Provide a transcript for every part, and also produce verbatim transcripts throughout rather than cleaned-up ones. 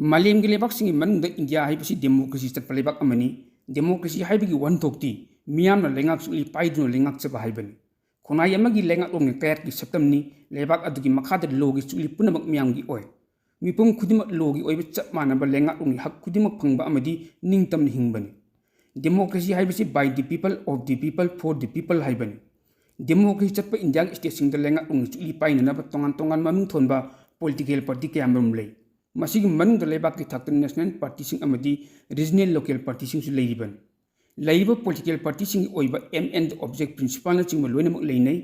ꯃꯥꯂꯦꯝꯒꯤ ꯂꯩꯕꯥꯛꯁꯤꯡꯒꯤ ꯃꯅꯨꯡꯗ ꯏꯟꯗꯤꯌꯥ ꯍꯥꯏꯕꯁꯤ ꯗꯦꯃꯣꯀ꯭ꯔꯦꯁꯤ ꯆꯠꯄ ꯂꯩꯕꯥꯛ ꯑꯃꯅꯤ꯫ ꯗꯦꯃꯣꯀ꯭ꯔꯦꯁꯤ ꯍꯥꯏꯕꯒꯤ ꯋꯥꯍꯟꯊꯣꯛꯇꯤ ꯃꯤꯌꯥꯝꯅ ꯂꯩꯉꯥꯛ ꯆꯨꯛꯂꯤ ꯄꯥꯏꯗꯨꯅ ꯂꯩꯉꯥꯛꯆꯕ ꯍꯥꯏꯕꯅꯤ꯫ ꯈꯨꯟꯅꯥꯏ ꯑꯃꯒꯤ ꯂꯩꯉꯥꯛꯂꯣꯟꯒꯤ ꯀꯌꯥꯠꯀꯤ ꯁꯛꯇꯝꯅꯤ꯫ ꯂꯩꯕꯥꯛ ꯑꯗꯨꯒꯤ ꯃꯈꯥꯗ ꯂꯣꯒꯤ ꯆꯨꯛꯂꯤ ꯄꯨꯝꯅꯃꯛ ꯃꯤꯌꯥꯝꯒꯤ ꯑꯣꯏ꯫ ꯃꯤꯄꯨꯝ ꯈꯨꯗꯤꯡꯃꯛ ꯂꯣꯒꯤ ꯑꯣꯏꯕ ꯆꯞ ꯃꯥꯟꯅꯕ ꯂꯩꯉꯥꯛꯂꯣꯟꯒꯤ ꯍꯛ ꯈꯨꯗꯤꯡꯃꯛ ꯐꯪꯕ ꯑꯃꯗꯤ ꯅꯤꯡꯇꯝꯅ ꯍꯤꯡꯕꯅꯤ꯫ ꯗꯦꯃꯣꯀ꯭ꯔꯦꯁꯤ ꯍꯥꯏꯕꯁꯤ by the people, of the people, for the people ꯍꯥꯏꯕꯅꯤ꯫ ꯗꯦꯃꯣꯀ꯭ꯔꯦꯁꯤ ꯆꯠꯄ ꯏꯟꯗꯤꯌꯥꯒꯤ ꯁ꯭ꯇꯦꯠꯁꯤꯡꯗ ꯂꯩꯉꯥꯛꯂꯣꯟꯒꯤ ꯆꯨꯛꯂꯤ ꯄꯥꯏꯅꯅꯕ ꯇꯣꯉꯥꯟ ꯇꯣꯉꯥꯟꯕ ꯃꯃꯤꯡ ꯊꯣꯟꯕ ꯄꯣꯂꯤꯇꯤꯀꯦꯜ ꯄꯥꯔꯇꯤ ꯀꯌꯥꯃꯔꯨꯝ ꯂꯩ꯫ ꯃꯁꯤꯒꯤ ꯃꯅꯨꯡꯗ ꯂꯩꯕꯥꯛꯀꯤ ꯊꯥꯛꯇ ꯅꯦꯁꯅꯦꯜ ꯄꯥꯔꯇꯤꯁꯤꯡ ꯑꯃꯗꯤ ꯔꯤꯖꯅꯦꯜ ꯂꯣꯀꯦꯜ ꯄꯥꯔꯇꯤꯁꯤꯡꯁꯨ ꯂꯩꯔꯤꯕꯅꯤ꯫ ꯂꯩꯔꯤꯕ ꯄꯣꯂꯤꯇꯤꯀꯦꯜ ꯄꯥꯔꯇꯤꯁꯤꯡꯒꯤ ꯑꯣꯏꯕ aim and object principleꯅꯆꯤꯡꯕ ꯂꯣꯏꯅꯃꯛ ꯂꯩꯅꯩ꯫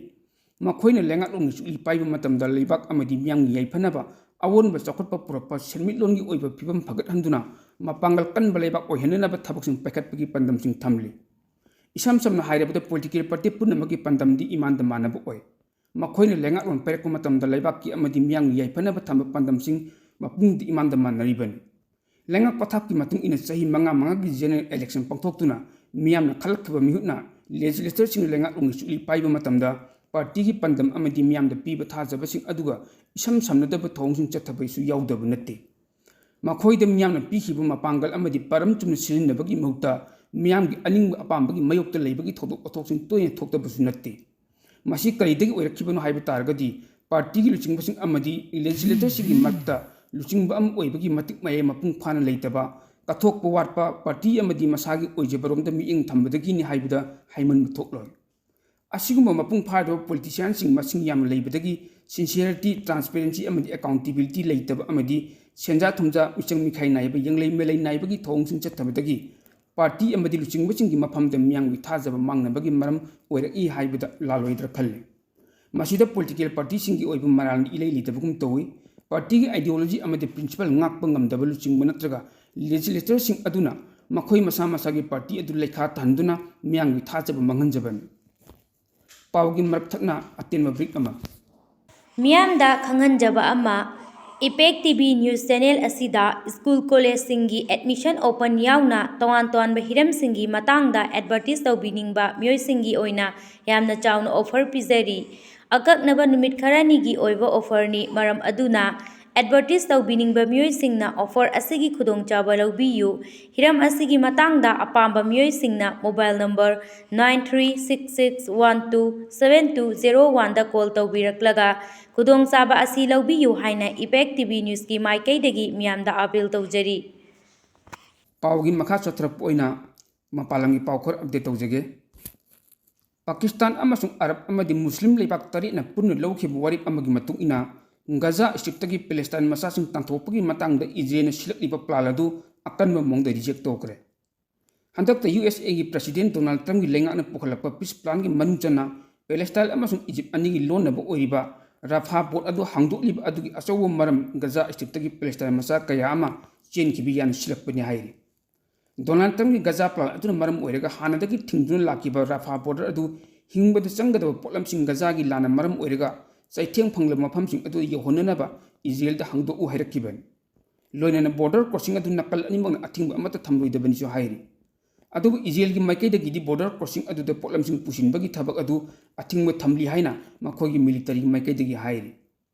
ꯃꯈꯣꯏꯅ ꯂꯩꯉꯥꯛꯂꯣꯟꯒꯤ ꯆꯨꯛꯂꯤ ꯄꯥꯏꯕ ꯃꯇꯝꯗ ꯂꯩꯕꯥꯛ ꯑꯃꯗꯤ ꯃꯤꯌꯥꯝꯒꯤ ꯌꯥꯏꯐꯅꯕ ꯑꯑꯣꯟꯕ ꯆꯥꯎꯈꯠꯄ ꯄꯨꯔꯛꯄ, ꯁꯦꯟꯃꯤꯠꯂꯣꯟꯒꯤ ꯑꯣꯏꯕ ꯐꯤꯕꯝ ꯐꯒꯠꯍꯟꯗꯨꯅ ꯃꯄꯥꯡꯒꯜ ꯀꯟꯕ ꯂꯩꯕꯥꯛ ꯑꯣꯏꯍꯟꯅꯅꯕ ꯊꯕꯛꯁꯤꯡ ꯄꯥꯏꯈꯠꯄꯒꯤ ꯄꯥꯟꯗꯝꯁꯤꯡ ꯊꯝꯂꯤ꯫ ꯏꯁꯝ ꯁꯝꯅ ꯍꯥꯏꯔꯕꯗ ꯄꯣꯂꯤꯇꯤꯀꯦꯜ ꯄꯥꯔꯇꯤ ꯄꯨꯝꯅꯃꯛꯀꯤ ꯄꯥꯟꯗꯝꯗꯤ ꯏꯃꯥꯟꯗ ꯃꯥꯟꯅꯕ ꯑꯣꯏ꯫ ꯃꯈꯣꯏꯅ ꯂꯩꯉꯥꯛꯂꯣꯟ ꯄꯥꯏꯔꯛꯄ ꯃꯇꯝꯗ ꯂꯩꯕꯥꯛꯀꯤ ꯑꯃꯗꯤ ꯃꯤꯌꯥꯝꯒꯤ ꯌꯥꯏꯐꯅꯕ ꯊꯝꯕ ꯄꯥꯟꯗꯝꯁꯤꯡ ꯃꯄꯨꯡꯗꯤ ꯏꯃꯥꯟꯗ ꯃꯥꯟꯅꯔꯤꯕꯅꯤ꯫ ꯂꯩꯉꯥꯛ ꯄꯊꯥꯞꯀꯤ ꯃꯇꯨꯡ ꯏꯟꯅ ꯆꯍꯤ ꯃꯉꯥ ꯃꯉꯥꯒꯤ ꯖꯦꯅꯔꯦꯜ ꯏꯂꯦꯛꯁꯟ ꯄꯥꯡꯊꯣꯛꯇꯨꯅ ꯃꯤꯌꯥꯝꯅ ꯈꯜꯂꯛꯈꯤꯕ ꯃꯤꯍꯨꯠꯅ ꯂꯦꯖꯤꯁꯂꯦꯇꯔꯁꯤꯡꯅ ꯂꯩꯉꯥꯛꯂꯣꯟꯒꯤ ꯆꯨꯛꯂꯤ ꯄꯥꯏꯕ ꯃꯇꯝꯗ ꯄꯥꯔꯇꯤꯒꯤ ꯄꯥꯟꯗꯝ ꯑꯃꯗꯤ ꯃꯤꯌꯥꯝꯗ ꯄꯤꯕ ꯊꯥꯖꯕꯁꯤꯡ ꯑꯗꯨꯒ ꯏꯁꯝ ꯁꯝꯅꯗꯕ ꯊꯧꯑꯣꯡꯁꯤꯡ ꯆꯠꯊꯕꯁꯨ ꯌꯥꯎꯗꯕ ꯅꯠꯇꯦ꯫ ꯃꯈꯣꯏꯗ ꯃꯤꯌꯥꯝꯅ ꯄꯤꯈꯤꯕ ꯃꯄꯥꯡꯒꯜ ꯑꯃꯗꯤ ꯄꯥꯔꯝ ꯆꯨꯝꯅ ꯁꯤꯖꯤꯟꯅꯕꯒꯤ ꯃꯍꯨꯠꯇ ꯃꯤꯌꯥꯝꯒꯤ ꯑꯅꯤꯡꯕ ꯑꯄꯥꯝꯕꯒꯤ ꯃꯥꯌꯣꯛꯇ ꯂꯩꯕꯒꯤ ꯊꯧꯗꯣꯛ ꯋꯥꯊꯣꯛꯁꯤꯡ ꯇꯣꯏꯅ ꯊꯣꯛꯇꯕꯁꯨ ꯅꯠꯇꯦ꯫ ꯃꯁꯤ ꯀꯔꯤꯗꯒꯤ ꯑꯣꯏꯔꯛꯈꯤꯕꯅꯣ ꯍꯥꯏꯕ ꯇꯥꯔꯒꯗꯤ ꯄꯥꯔꯇꯤꯒꯤ ꯂꯨꯆꯤꯡꯕꯁꯤꯡ ꯑꯃꯗꯤ ꯂꯦꯖꯤꯁꯂꯦꯇꯔꯁꯤꯡꯒꯤ ꯃꯔꯛꯇ ꯂꯨꯆꯤꯡꯕ ꯑꯃ ꯑꯣꯏꯕꯒꯤ ꯃꯇꯤꯛ ꯃꯌꯥꯏ ꯃꯄꯨꯡ ꯐꯥꯅ ꯂꯩꯇꯕ, ꯀꯠꯊꯣꯛꯄ ꯋꯥꯠꯄ, ꯄꯥꯔꯇꯤ ꯑꯃꯗꯤ ꯃꯁꯥꯒꯤ ꯑꯣꯏꯖꯕꯔꯣꯝꯗ ꯃꯤꯠꯌꯦꯡ ꯊꯝꯕꯗꯒꯤꯅꯤ ꯍꯥꯏꯕꯗ ꯍꯥꯏꯃꯟꯕ ꯊꯣꯛꯂꯣꯏ꯫ ꯑꯁꯤꯒꯨꯝꯕ ꯃꯄꯨꯡ ꯐꯥꯗꯕ ꯄꯣꯂꯤꯇꯤꯁꯤꯌꯥꯟꯁꯤꯡ ꯃꯁꯤꯡ ꯌꯥꯝꯅ ꯂꯩꯕꯗꯒꯤ ꯁꯤꯟꯁꯤꯌꯔꯤꯇꯤ, ꯇ꯭ꯔꯥꯟꯁꯄꯦꯔꯦꯟꯁꯤ ꯑꯃꯗꯤ ꯑꯦꯀꯥꯎꯟꯇꯦꯕꯤꯂꯤꯇꯤ ꯂꯩꯇꯕ ꯑꯃꯗꯤ ꯁꯦꯟꯖꯥ ꯊꯨꯝꯖꯥ, ꯃꯤꯆꯪ ꯃꯤꯈꯥꯏ ꯅꯥꯏꯕ, ꯌꯦꯡꯂꯩ ꯃꯦꯂꯩ ꯅꯥꯏꯕꯒꯤ ꯊꯧꯑꯣꯡꯁꯤꯡ ꯆꯠꯊꯕꯗꯒꯤ ꯄꯥꯔꯇꯤ ꯑꯃꯗꯤ ꯂꯨꯆꯤꯡꯕꯁꯤꯡꯒꯤ ꯃꯐꯝꯗ ꯃꯤꯌꯥꯝꯒꯤ ꯊꯥꯖꯕ ꯃꯥꯡꯅꯕꯒꯤ ꯃꯔꯝ ꯑꯣꯏꯔꯛꯏ ꯍꯥꯏꯕꯗ ꯂꯥꯜꯂꯣꯏꯗ꯭ꯔꯥ ꯈꯜꯂꯤ꯫ ꯃꯁꯤꯗ ꯄꯣꯂꯤꯇꯤꯀꯦꯜ ꯄꯥꯔꯇꯤꯁꯤꯡꯒꯤ ꯑꯣꯏꯕ ꯃꯔꯥꯜ ꯏꯂꯩ ꯂꯩꯇꯕꯒꯨꯝ ꯇꯧꯏ꯫ ꯄꯥꯔꯇꯤꯒꯤ ideology ꯑꯃꯗꯤ principle ꯉꯥꯛꯄ ꯉꯝꯗꯕ ꯂꯨꯆꯤꯡꯕ ꯅꯠꯇ꯭ꯔꯒ ꯂꯦꯖꯤꯁꯂꯦꯇꯔꯁꯤꯡ ꯑꯗꯨꯅ ꯃꯈꯣꯏ ꯃꯁꯥ ꯃꯁꯥꯒꯤ ꯄꯥꯔꯇꯤ ꯑꯗꯨ ꯂꯩꯈꯥ ꯇꯥꯍꯟꯗꯨꯅ ꯃꯤꯌꯥꯝꯒꯤ ꯊꯥꯖꯕ ꯃꯥꯡꯍꯟꯖꯕꯅꯤ꯫ ꯄꯥꯎꯒꯤ ꯃꯔꯛ ꯊꯠꯅ ꯑꯇꯦꯟꯕ ꯕ꯭ꯔꯤꯛ ꯑꯃ꯫ ꯃꯤꯌꯥꯝꯗ ꯈꯪꯍꯟꯖꯕ ꯑꯃ, ꯏꯄꯦꯛ ꯇꯤ ꯚꯤ news channel ꯑꯁꯤꯗ school collegeꯁꯤꯡꯒꯤ admission open ꯌꯥꯎꯅ ꯇꯣꯉꯥꯟ ꯇꯣꯉꯥꯟꯕ ꯍꯤꯔꯝꯁꯤꯡꯒꯤ ꯃꯇꯥꯡꯗ advertise ꯇꯧꯕꯤꯅꯤꯡꯕ ꯃꯤꯑꯣꯏꯁꯤꯡꯒꯤ ꯑꯣꯏꯅ ꯌꯥꯝꯅ ꯆꯥꯎꯅ offer ꯄꯤꯖꯔꯤ꯫ ꯑꯀꯛꯅꯕ ꯅꯨꯃꯤꯠ ꯈꯔꯅꯤꯒꯤ ꯑꯣꯏꯕ offerꯅꯤ, ꯃꯔꯝ ꯑꯗꯨꯅ ꯑꯦꯗꯚꯔꯇꯤꯁ ꯇꯧꯕꯤꯅꯤꯡꯕ ꯃꯤꯑꯣꯏꯁꯤꯡꯅ ꯑꯣꯐꯔ ꯑꯁꯤꯒꯤ ꯈꯨꯗꯣꯡꯆꯥꯕ ꯂꯧꯕꯤꯌꯨ꯫ ꯍꯤꯔꯝ ꯑꯁꯤꯒꯤ ꯃꯇꯥꯡꯗ ꯑꯄꯥꯝꯕ ꯃꯤꯑꯣꯏꯁꯤꯡꯅ mobile number nine three six six one two seven two zero oneꯗ ꯀꯣꯜ ꯇꯧꯕꯤꯔꯛꯂꯒ ꯈꯨꯗꯣꯡꯆꯥꯕ ꯑꯁꯤ ꯂꯧꯕꯤꯌꯨ ꯍꯥꯏꯅ ꯏꯝꯄꯦꯛ ꯇꯤ ꯚꯤ ꯅ꯭ꯌꯨꯁꯀꯤ ꯃꯥꯏꯀꯩꯗꯒꯤ ꯃꯤꯌꯥꯝꯗ ꯑꯥꯄꯤꯜ ꯇꯧꯖꯔꯤ꯫ ꯄꯥꯎꯒꯤ ꯃꯈꯥ ꯆꯠꯊꯔꯛꯄ ꯑꯣꯏꯅ ꯃꯄꯥꯟ ꯂꯝꯒꯤ ꯄꯥꯎ ꯈꯔ ꯑꯞꯗꯦꯠ ꯇꯧꯖꯒꯦ꯫ ꯄꯥꯀꯤꯁꯇꯥꯟ ꯑꯃꯁꯨꯡ ꯑꯔꯕ ꯑꯃꯗꯤ ꯃꯨꯁꯂꯤꯝ ꯂꯩꯕꯥꯛ ꯇꯔꯦꯠꯅ ꯄꯨꯟꯅ ꯂꯧꯈꯤꯕ ꯋꯥꯔꯦꯞ ꯑꯃꯒꯤ ꯃꯇꯨꯡ ꯏꯟꯅ, ꯒꯖꯥ ꯁ꯭ꯇ꯭ꯔꯤꯞꯇꯒꯤ ꯄꯦꯂꯦꯁꯇꯥꯏꯟ ꯃꯆꯥꯁꯤꯡ ꯇꯥꯟꯊꯣꯛꯄꯒꯤ ꯃꯇꯥꯡꯗ ꯏꯖꯔꯦꯜꯅ ꯁꯤꯜꯂꯛꯂꯤꯕ ꯄ꯭ꯂꯥꯟ ꯑꯗꯨ ꯑꯀꯟꯕ ꯃꯑꯣꯡꯗ ꯔꯤꯖꯦꯛ ꯇꯧꯈ꯭ꯔꯦ꯫ ꯍꯟꯗꯛꯇ ꯌꯨ ꯑꯦꯁ ꯑꯦꯒꯤ ꯄ꯭ꯔꯁꯤꯗꯦꯟ ꯗꯣꯅꯥꯜꯗ ꯇ꯭ꯔꯝꯞꯀꯤ ꯂꯩꯉꯥꯛꯅ ꯄꯨꯈꯠꯂꯛꯄ ꯄꯤꯁ ꯄ꯭ꯂꯥꯟꯒꯤ ꯃꯅꯨꯡ ꯆꯟꯅ ꯄꯦꯂꯦꯁꯇꯥꯏꯟ ꯑꯃꯁꯨꯡ ꯏꯖꯤꯞ ꯑꯅꯤꯒꯤ ꯂꯣꯟꯅꯕ ꯑꯣꯏꯔꯤꯕ ꯔꯥꯐꯥ ꯄꯣꯔꯠ ꯑꯗꯨ ꯍꯥꯡꯗꯣꯛꯂꯤꯕ ꯑꯗꯨꯒꯤ ꯑꯆꯧꯕ ꯃꯔꯝ ꯒꯖꯥ ꯁ꯭ꯇ꯭ꯔꯤꯞꯇꯒꯤ ꯄꯦꯂꯦꯁꯇꯥꯏꯟ ꯃꯆꯥ ꯀꯌꯥ ꯑꯃ ꯆꯦꯟꯈꯤꯕ ꯌꯥꯅ ꯁꯤꯜꯂꯛꯄꯅꯤ ꯍꯥꯏꯔꯤ꯫ ꯗꯣꯅꯥꯜꯗ ꯇ꯭ꯔꯝꯞꯀꯤ ꯒꯖꯥ ꯄ꯭ꯂꯥꯟ ꯑꯗꯨꯅ ꯃꯔꯝ ꯑꯣꯏꯔꯒ ꯍꯥꯟꯅꯗꯒꯤ ꯊꯤꯡꯗꯨꯅ ꯂꯥꯛꯈꯤꯕ ꯔꯥꯐꯥ ꯕꯣꯔꯗꯔ ꯑꯗꯨ ꯍꯤꯡꯕꯗ ꯆꯪꯒꯗꯕ ꯄꯣꯠꯂꯝꯁꯤꯡ ꯒꯖꯥꯒꯤ ꯂꯥꯟꯅ ꯃꯔꯝ ꯑꯣꯏꯔꯒ ꯆꯩꯊꯦꯡ ꯐꯪꯂꯕ ꯃꯐꯝꯁꯤꯡ ꯑꯗꯨꯗ ꯌꯧꯍꯟꯅꯅꯕ ꯏꯖꯔꯦꯜꯗ ꯍꯥꯡꯗꯣꯛꯎ ꯍꯥꯏꯔꯛꯈꯤꯕꯅꯤ꯫ ꯂꯣꯏꯅꯅ ꯕꯣꯔꯗꯔ ꯀ꯭ꯔꯣꯁꯤꯡ ꯑꯗꯨ ꯅꯥꯀꯜ ꯑꯅꯤꯃꯛꯅ ꯑꯊꯤꯡꯕ ꯑꯃꯠꯇ ꯊꯝꯂꯣꯏꯗꯕꯅꯤꯁꯨ ꯍꯥꯏꯔꯤ꯫ ꯑꯗꯨꯕꯨ ꯏꯖꯔꯦꯜꯒꯤ ꯃꯥꯏꯀꯩꯗꯒꯤꯗꯤ ꯕꯣꯔꯗꯔ ꯀ꯭ꯔꯣꯁꯤꯡ ꯑꯗꯨꯗ ꯄꯣꯠꯂꯝꯁꯤꯡ ꯄꯨꯁꯤꯟꯕꯒꯤ ꯊꯕꯛ ꯑꯗꯨ ꯑꯊꯤꯡꯕ ꯊꯝꯂꯤ ꯍꯥꯏꯅ ꯃꯈꯣꯏꯒꯤ ꯃꯤꯂꯤꯇꯔꯤꯒꯤ ꯃꯥꯏꯀꯩꯗꯒꯤ ꯍꯥꯏꯔꯤ꯫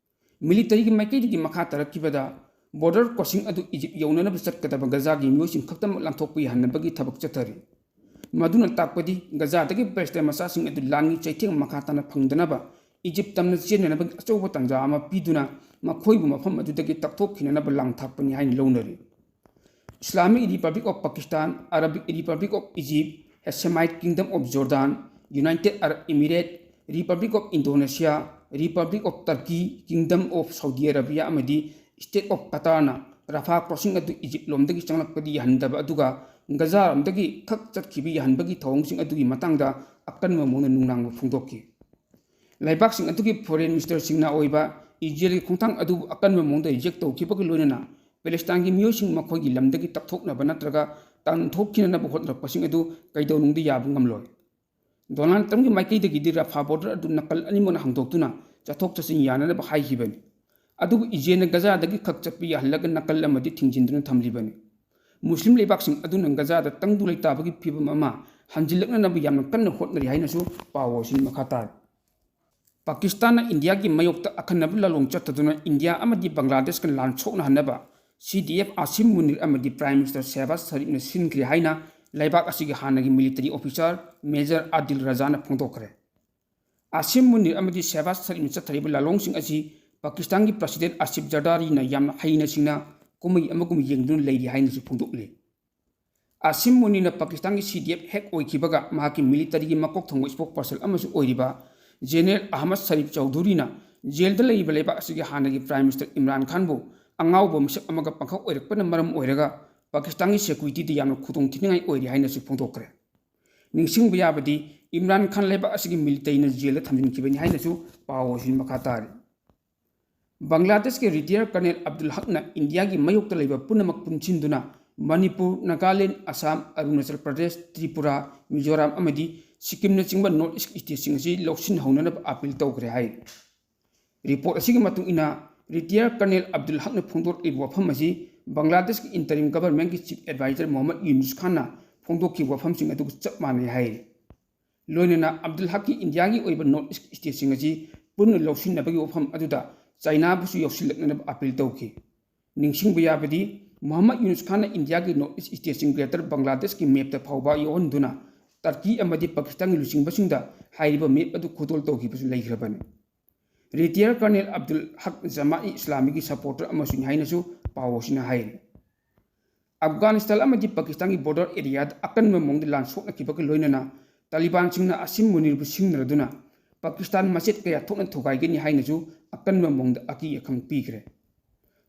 ꯃꯤꯂꯤꯇꯔꯤꯒꯤ ꯃꯥꯏꯀꯩꯗꯒꯤ ꯃꯈꯥ ꯇꯥꯔꯛꯈꯤꯕꯗ, ꯕꯣꯔꯗꯔ ꯀ꯭ꯔꯣꯁꯤꯡ ꯑꯗꯨ ꯏꯖꯤꯞ ꯌꯧꯅꯅꯕ ꯆꯠꯀꯗꯕ ꯒꯖꯥꯒꯤ ꯃꯤꯑꯣꯏꯁꯤꯡ ꯈꯛꯇꯃꯛ ꯂꯥꯟꯊꯣꯛꯄ ꯌꯥꯍꯟꯅꯕꯒꯤ ꯊꯕꯛ ꯆꯠꯊꯔꯤ꯫ ꯃꯗꯨꯅ ꯇꯥꯛꯄꯗꯤ ꯒꯖꯥꯗꯒꯤ ꯄꯦꯂꯦꯁꯇꯥꯏꯟ ꯃꯆꯥꯁꯤꯡ ꯑꯗꯨ ꯂꯥꯟꯒꯤ ꯆꯩꯊꯦꯡ ꯃꯈꯥ ꯇꯥꯅ ꯐꯪꯗꯅꯕ ꯏꯖꯤꯞ ꯇꯝꯅ ꯆꯦꯟꯅꯅꯕꯒꯤ ꯑꯆꯧꯕ ꯇꯥꯟꯖꯥ ꯑꯃ ꯄꯤꯗꯨꯅ ꯃꯈꯣꯏꯕꯨ ꯃꯐꯝ ꯑꯗꯨꯗꯒꯤ ꯇꯛꯊꯣꯛꯈꯤꯅꯅꯕ ꯂꯥꯡ ꯊꯥꯛꯄꯅꯤ ꯍꯥꯏꯅ ꯂꯧꯅꯔꯤ꯫ Islamic Republic of Pakistan, Arabic Republic of Egypt, Hashemite Kingdom of Jordan, United Arab Emirates, Republic of Indonesia, Republic of Turkey, Kingdom of Saudi Arabia ꯑꯃꯗꯤ State of Qatarꯅ ꯔꯥꯐꯥ ꯀ꯭ꯔꯣꯁꯤꯡ ꯑꯗꯨ ꯏꯖꯤꯞ ꯂꯣꯝꯗꯒꯤ ꯆꯪꯂꯛꯄꯗꯤ ꯌꯥꯍꯟꯗꯕ, ꯑꯗꯨꯒ ꯒꯖꯥꯔꯣꯝꯗꯒꯤ ꯈꯛ ꯆꯠꯈꯤꯕ ꯌꯥꯍꯟꯕꯒꯤ ꯊꯧꯑꯣꯡꯁꯤꯡ ꯑꯗꯨꯒꯤ ꯃꯇꯥꯡꯗ ꯑꯀꯟꯕ ꯃꯑꯣꯡꯗ ꯅꯨꯡꯅꯥꯡꯕ ꯐꯣꯡꯗꯣꯛꯈꯤ꯫ ꯂꯩꯕꯥꯛꯁꯤꯡ ꯑꯗꯨꯒꯤ ꯐꯣꯔꯦꯟ ꯃꯤꯅꯤꯁꯇꯔꯁꯤꯡꯅ ꯑꯣꯏꯕ ꯏꯖꯔꯦꯜꯒꯤ ꯈꯣꯡꯊꯥꯡ ꯑꯗꯨꯕꯨ ꯑꯀꯟꯕ ꯃꯑꯣꯡꯗ ꯔꯤꯖꯦꯛ ꯇꯧꯈꯤꯕꯒ ꯂꯣꯏꯅꯅ ꯄꯦꯂꯦꯁꯇꯥꯏꯟꯒꯤ ꯃꯤꯑꯣꯏꯁꯤꯡ ꯃꯈꯣꯏꯒꯤ ꯂꯝꯗꯒꯤ ꯇꯛꯊꯣꯛꯅꯕ ꯅꯠꯇ꯭ꯔꯒ ꯇꯥꯟꯊꯣꯛꯈꯤꯅꯅꯕ ꯍꯣꯠꯅꯔꯛꯄꯁꯤꯡ ꯑꯗꯨ ꯀꯩꯗꯧꯅꯨꯡꯗ ꯌꯥꯕ ꯉꯝꯂꯣꯏ꯫ ꯗꯣꯅꯥꯜꯗ ꯇ꯭ꯔꯝꯞꯀꯤ ꯃꯥꯏꯀꯩꯗꯒꯤꯗꯤ ꯔꯥꯐꯥ ꯕꯣꯔꯗꯔ ꯑꯗꯨ ꯅꯥꯀꯜ ꯑꯅꯤꯃꯛꯅ ꯍꯥꯡꯗꯣꯛꯇꯨꯅ ꯆꯠꯊꯣꯛ ꯆꯠꯁꯤꯟ ꯌꯥꯅꯅꯕ ꯍꯥꯏꯈꯤꯕꯅꯤ꯫ ꯑꯗꯨꯕꯨ ꯏꯖꯔꯦꯜꯅ ꯒꯖꯥꯗꯒꯤ ꯈꯛ ꯆꯠꯄ ꯌꯥꯍꯜꯂꯒ ꯅꯥꯀꯜ ꯑꯃꯗꯤ ꯊꯤꯡꯖꯤꯟꯗꯨꯅ ꯊꯝꯂꯤꯕꯅꯤ꯫ ꯃꯨꯁꯂꯤꯝ ꯂꯩꯕꯥꯛꯁꯤꯡ ꯑꯗꯨꯅ ꯒꯖꯥꯗ ꯇꯪꯗꯨ ꯂꯩꯇꯥꯕꯒꯤ ꯐꯤꯚꯝ ꯑꯃ ꯍꯟꯖꯤꯜꯂꯛꯅꯅꯕ ꯌꯥꯝꯅ ꯀꯟꯅ ꯍꯣꯠꯅꯔꯤ ꯍꯥꯏꯅꯁꯨ ꯄꯥꯎ ꯑꯁꯤꯅ ꯃꯈꯥ ꯇꯥꯔꯤ꯫ ꯄꯥꯀꯤꯁꯇꯥꯟꯅ ꯏꯟꯗꯤꯌꯥꯒꯤ ꯃꯥꯌꯣꯛꯇ ꯑꯈꯟꯅꯕ ꯂꯥꯂꯣꯡ ꯆꯠꯊꯗꯨꯅ ꯏꯟꯗꯤꯌꯥ ꯑꯃꯗꯤ ꯕꯪꯒ꯭ꯂꯥꯗꯦꯁꯀ ꯂꯥꯟ ꯁꯣꯛꯅꯍꯟꯅꯕ ꯁꯤ ꯗꯤ ꯑꯦꯐ ꯑꯥꯁꯤꯝ ꯃꯨꯅꯤꯔ ꯑꯃꯗꯤ ꯄ꯭ꯔꯥꯏꯝ ꯃꯤꯅꯤꯁꯇꯔ ꯁꯦꯍꯕꯥꯖ ꯁꯔꯤꯐꯅ ꯁꯤꯟꯈ꯭ꯔꯦ ꯍꯥꯏꯅ ꯂꯩꯕꯥꯛ ꯑꯁꯤꯒꯤ ꯍꯥꯟꯅꯒꯤ ꯃꯤꯂꯤꯇꯔꯤ ꯑꯣꯐꯤꯁꯥꯔ ꯃꯦꯖꯔ ꯑꯥꯗꯤꯜ ꯔꯖꯥꯅ ꯐꯣꯡꯗꯣꯛꯈ꯭ꯔꯦ꯫ ꯑꯥꯁꯤꯝ ꯃꯨꯅꯤꯔ ꯑꯃꯗꯤ ꯁꯦꯍꯕꯥꯖ ꯁꯔꯤꯐꯅ ꯆꯠꯊꯔꯤꯕ ꯂꯥꯂꯣꯡꯁꯤꯡ ꯑꯁꯤ ꯄꯥꯀꯤꯁꯇꯥꯟꯒꯤ ꯄ꯭ꯔꯁꯤꯗꯦꯟ ꯑꯁꯤꯐ ꯖꯔꯗꯥꯔꯤꯅ ꯌꯥꯝꯅ ꯍꯩꯅ ꯁꯤꯡꯅ ꯀꯨꯝꯍꯩ ꯑꯃꯒꯨꯝ ꯌꯦꯡꯗꯨꯅ ꯂꯩꯔꯤ ꯍꯥꯏꯅꯁꯨ ꯐꯣꯡꯗꯣꯛꯂꯤ꯫ ꯑꯥꯁꯤꯝ ꯃꯨꯅꯤꯔꯅ ꯄꯥꯀꯤꯁꯇꯥꯟꯒꯤ ꯁꯤ ꯗꯤ ꯑꯦꯐ ꯍꯦꯛ ꯑꯣꯏꯈꯤꯕꯒ ꯃꯍꯥꯛꯀꯤ ꯃꯤꯂꯤꯇꯔꯤꯒꯤ ꯃꯀꯣꯛ ꯊꯣꯡꯕ ꯏꯁꯄꯣꯛ ꯄꯔꯁꯟ ꯑꯃꯁꯨ ꯑꯣꯏꯔꯤꯕ ꯖꯦꯅꯔꯦꯜ ꯑꯍꯃꯗ ꯁꯔꯤꯐ ꯆꯧꯙꯨꯔꯤꯅ ꯖꯦꯜꯗ ꯂꯩꯔꯤꯕ ꯂꯩꯕꯥꯛ ꯑꯁꯤꯒꯤ ꯍꯥꯟꯅꯒꯤ ꯄ꯭ꯔꯥꯏꯝ ꯃꯤꯅꯤꯁꯇꯔ ꯏꯝꯔꯥꯟ ꯈꯥꯟꯕꯨ ꯑꯉꯥꯎꯕ ꯃꯤꯁꯛ ꯑꯃꯒ ꯄꯥꯡꯈꯛ ꯑꯣꯏꯔꯛꯄꯅ ꯃꯔꯝ ꯑꯣꯏꯔꯒ ꯄꯥꯀꯤꯁꯇꯥꯟꯒꯤ ꯁꯦꯀ꯭ꯌꯨꯔꯤꯇꯤꯗ ꯌꯥꯝꯅ ꯈꯨꯗꯣꯡꯊꯤꯅꯤꯡꯉꯥꯏ ꯑꯣꯏꯔꯤ ꯍꯥꯏꯅꯁꯨ ꯐꯣꯡꯗꯣꯛꯈ꯭ꯔꯦ꯫ ꯅꯤꯡꯁꯤꯡꯕ ꯌꯥꯕꯗꯤ, ꯏꯝꯔꯥꯟ ꯈꯥꯟ ꯂꯩꯕꯥꯛ ꯑꯁꯤꯒꯤ ꯃꯤꯂꯤꯇꯔꯤꯅ ꯖꯦꯜꯗ ꯊꯝꯖꯤꯟꯈꯤꯕꯅꯤ ꯍꯥꯏꯅꯁꯨ ꯄꯥꯎ ꯑꯁꯤꯅ ꯃꯈꯥ ꯇꯥꯔꯤ꯫ ꯕꯪꯒ꯭ꯂꯥꯗꯦꯁꯀꯤ ꯔꯤꯇꯥꯌꯔ ꯀꯔꯅꯦꯜ ꯑꯕꯗꯨꯜ ꯍꯛꯅ ꯏꯟꯗꯤꯌꯥꯒꯤ ꯃꯥꯌꯣꯛꯇ ꯂꯩꯕ ꯄꯨꯝꯅꯃꯛ ꯄꯨꯟꯁꯤꯟꯗꯨꯅ ꯃꯅꯤꯄꯨꯔ, ꯅꯥꯒꯥꯂꯦꯟ, ꯑꯁꯥꯝ, ꯑꯔꯨꯅꯥꯆꯜ ꯄ꯭ꯔꯗꯦꯁ, ꯇ꯭ꯔꯤꯄꯨꯔꯥ, ꯃꯤꯖꯣꯔꯥꯝ ꯑꯃꯗꯤ ꯁꯤꯛꯀꯤꯝꯅꯆꯤꯡꯕ ꯅꯣꯔꯠ ꯏꯁ ꯁ꯭ꯇꯦꯠꯁꯤꯡ ꯑꯁꯤ ꯂꯧꯁꯤꯟꯍꯧꯅꯅꯕ ꯑꯥꯄꯤꯜ ꯇꯧꯈ꯭ꯔꯦ ꯍꯥꯏ꯫ ꯔꯤꯄꯣꯔꯠ ꯑꯁꯤꯒꯤ ꯃꯇꯨꯡ ꯏꯟꯅ, ꯔꯤꯇꯥꯌꯔ ꯀꯔꯅꯦꯜ ꯑꯕꯗꯨꯜ ꯍꯛꯅ ꯐꯣꯡꯗꯣꯔꯛꯂꯤꯕ ꯋꯥꯐꯝ ꯑꯁꯤ ꯕꯪꯒ꯭ꯂꯥꯗꯦꯁꯀꯤ ꯏꯟꯇꯔꯤꯝ ꯒꯚꯔꯟꯃꯦꯟꯠꯀꯤ ꯆꯤꯐ ꯑꯦꯗꯚꯥꯏꯖꯔ ꯃꯣꯍꯝꯃꯗ ꯌꯨꯅꯨꯁ ꯈꯥꯟꯅ ꯐꯣꯡꯗꯣꯛꯈꯤꯕ ꯋꯥꯐꯝꯁꯤꯡ ꯑꯗꯨꯒ ꯆꯞ ꯃꯥꯟꯅꯩ ꯍꯥꯏꯔꯤ꯫ ꯂꯣꯏꯅꯅ ꯑꯕꯗꯨꯜ ꯍꯛꯀꯤ ꯏꯟꯗꯤꯌꯥꯒꯤ ꯑꯣꯏꯕ ꯅꯣꯔꯠ ꯏꯁ ꯁ꯭ꯇꯦꯠꯁꯤꯡ ꯑꯁꯤ ꯄꯨꯟꯅ ꯂꯧꯁꯤꯟꯅꯕꯒꯤ ꯋꯥꯐꯝ ꯑꯗꯨꯗ ꯆꯥꯏꯅꯥꯕꯨꯁꯨ ꯌꯥꯎꯁꯤꯜꯂꯛꯅꯅꯕ ꯑꯥꯄꯤꯜ ꯇꯧꯈꯤ꯫ ꯅꯤꯡꯁꯤꯡꯕ ꯌꯥꯕꯗꯤ, ꯃꯣꯍꯝꯃꯗ ꯌꯨꯅꯨꯁ ꯈꯥꯟꯅ ꯏꯟꯗꯤꯌꯥꯒꯤ ꯅꯣꯔꯠ ꯏꯁ ꯁ꯭ꯇꯦꯠꯁꯤꯡ ꯒ꯭ꯔꯦꯇꯔ ꯕꯪꯒ꯭ꯂꯥꯗꯦꯁꯀꯤ ꯃꯦꯞꯇ ꯐꯥꯎꯕ ꯌꯥꯎꯍꯟꯗꯨꯅ ꯇꯔꯀꯤ ꯑꯃꯗꯤ ꯄꯥꯀꯤꯁꯇꯥꯟꯒꯤ ꯂꯨꯆꯤꯡꯕꯁꯤꯡꯗ ꯍꯥꯏꯔꯤꯕ ꯃꯦꯞ ꯑꯗꯨ ꯈꯨꯗꯣꯜ ꯇꯧꯈꯤꯕꯁꯨ ꯂꯩꯈ꯭ꯔꯕꯅꯤ꯫ ꯔꯤꯇꯥꯌꯔ ꯀꯔꯅꯦꯜ ꯑꯕꯗꯨꯜ ꯍꯛ ꯖꯃꯥ-ꯏ ꯏꯁꯂꯥꯃꯤꯒꯤ ꯁꯄꯣꯔꯇꯔ ꯑꯃꯁꯨꯅꯤ ꯍꯥꯏꯅꯁꯨ ꯄꯥꯎ ꯑꯁꯤꯅ ꯍꯥꯏꯔꯤ꯫ ꯑꯐꯒꯥꯅꯤꯁꯇꯥꯟ ꯑꯃꯗꯤ ꯄꯥꯀꯤꯁꯇꯥꯟꯒꯤ ꯕꯣꯔꯗꯔ ꯑꯦꯔꯤꯌꯥꯗ ꯑꯀꯟꯕ ꯃꯑꯣꯡꯗ ꯂꯥꯟ ꯁꯣꯛꯅꯈꯤꯕꯒ ꯂꯣꯏꯅꯅ ꯇꯥꯂꯤꯕꯥꯟꯁꯤꯡꯅ ꯑꯁꯤꯝ ꯃꯨꯅꯤꯔꯕꯨ ꯁꯤꯡꯅꯔꯗꯨꯅ ꯄꯥꯀꯤꯁꯇꯥꯟ ꯃꯆꯦꯠ ꯀꯌꯥ ꯊꯣꯛꯅ ꯊꯨꯒꯥꯏꯒꯅꯤ ꯍꯥꯏꯅꯁꯨ ꯑꯀꯟꯕ ꯃꯑꯣꯡꯗ ꯑꯀꯤ ꯑꯈꯪ ꯄꯤꯈ꯭ꯔꯦ꯫